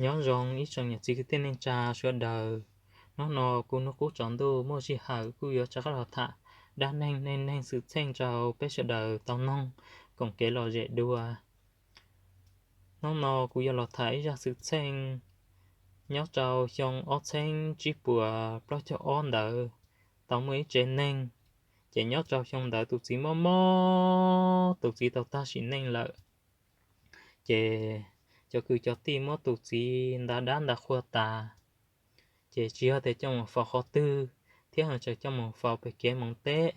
Nyob zoo ib tsoom niam txiv kwv tij neej tsa sawv daws. Hnub no kuv Hnub Qub Tsaus Ntuj muaj sij hawm kuj yuav rov qab los tham dab neeg neej neeg xwm txheej rau peb sawv daws tau noog koom kev lom zem dua. Hnub no kuv yuav los tham ib zaj xwm txheej nyob rau xyoo ob txheeb tsib puas plaub caug ob ntawd, tau muaj ib tsev neeg, ces nyob rau xyoo ntawd tus txiv mob mob, tus txiv tau tag sim neej lawm. Ces cov kwv cov tij muab tus txiv nta dab nta qhua tas, ces tsis yog tias coj mus faus qhov twg, thiab ho tseem coj mus faus pem kev mus teb.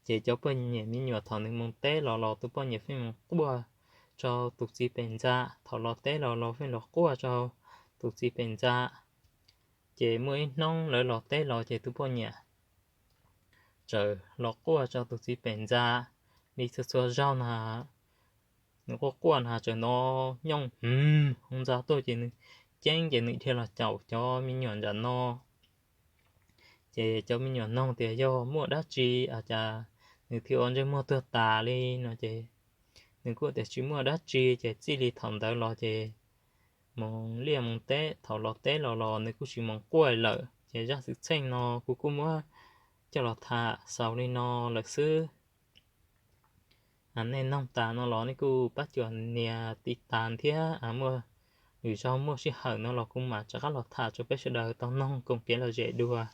Ces cov poj niam me nyuam thaum nws mus teb los los tus poj niam feej mus quaj rau tus txiv pem ntxa, thaum los teb los los feej los quaj rau tus txiv pem ntxa. Ces muaj ib hnub lawv los teb los ces tus poj niam txawm los quaj rau tus txiv pem ntxa li txhua txhua zaug na. Nws quaj quaj na txawm hnov nyooj hmv hauv ntxa tuaj ces nws ceeb ces nws dhia los caum cov me nyuam nram no. Ces cov me nyuam noog tias yog muaj dab tsi cas nws thiaj ua ntsej muag tuag tas li no ces nws kuj tias tsis muaj dab tsi ces txij li thaum ntawd los ces mus liaj mus teb, thaum los teb los los nws kuj tsis mus quaj lawm. Ces zaj xwm txheej no kuv kuj muab coj los tham xaus li no lawm xwb. Nej noog tas no los nej kuj pab cuam nias tiv tas thiab, muaj lwm zaug muaj sij hawm no los kuv mam rov qab los tham rau peb sawv daws tau noog koom kev lom zem dua.